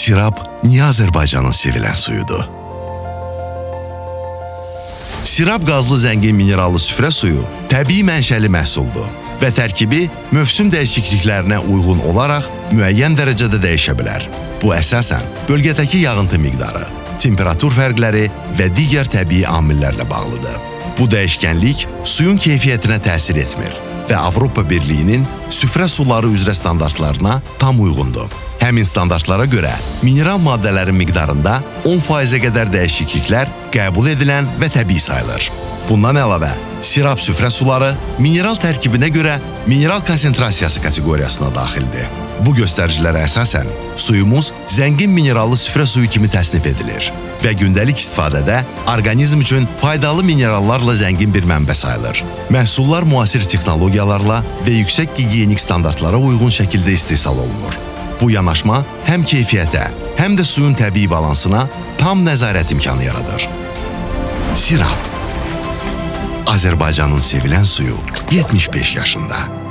Sirab niyə Azərbaycanın sevilən suyudur? Sirab qazlı zəngin minerallı süfrə suyu təbii mənşəli məhsuldur və tərkibi mövsüm dəyişikliklərinə uyğun olaraq müəyyən dərəcədə dəyişə bilər. Bu əsasən bölgədəki yağıntı miqdarı, temperatur fərqləri və digər təbii amillərlə bağlıdır. Bu dəyişkənlik suyun keyfiyyətinə təsir etmir və Avropa Birliyinin süfrə suları üzrə standartlarına tam uyğundur. Həmin standartlara görə mineral maddələrin miqdarında 10%-ə qədər dəyişikliklər qəbul edilən və təbii sayılır. Bundan əlavə, Sirab süfrə suları mineral tərkibinə görə mineral konsentrasiyası kateqoriyasına daxildir. Bu göstəricilərə əsasən suyumuz zəngin minerallı süfrə suyu kimi təsnif edilir və gündəlik istifadədə orqanizm üçün faydalı minerallarla zəngin bir mənbə sayılır. Məhsullar müasir texnologiyalarla və yüksək gigiyenik standartlara uyğun şəkildə istehsal olunur. Bu yanaşma həm keyfiyyətə, həm də suyun təbii balansına tam nəzarət imkanı yaradır. Sirab. Azərbaycanın sevilən suyu 75 yaşında.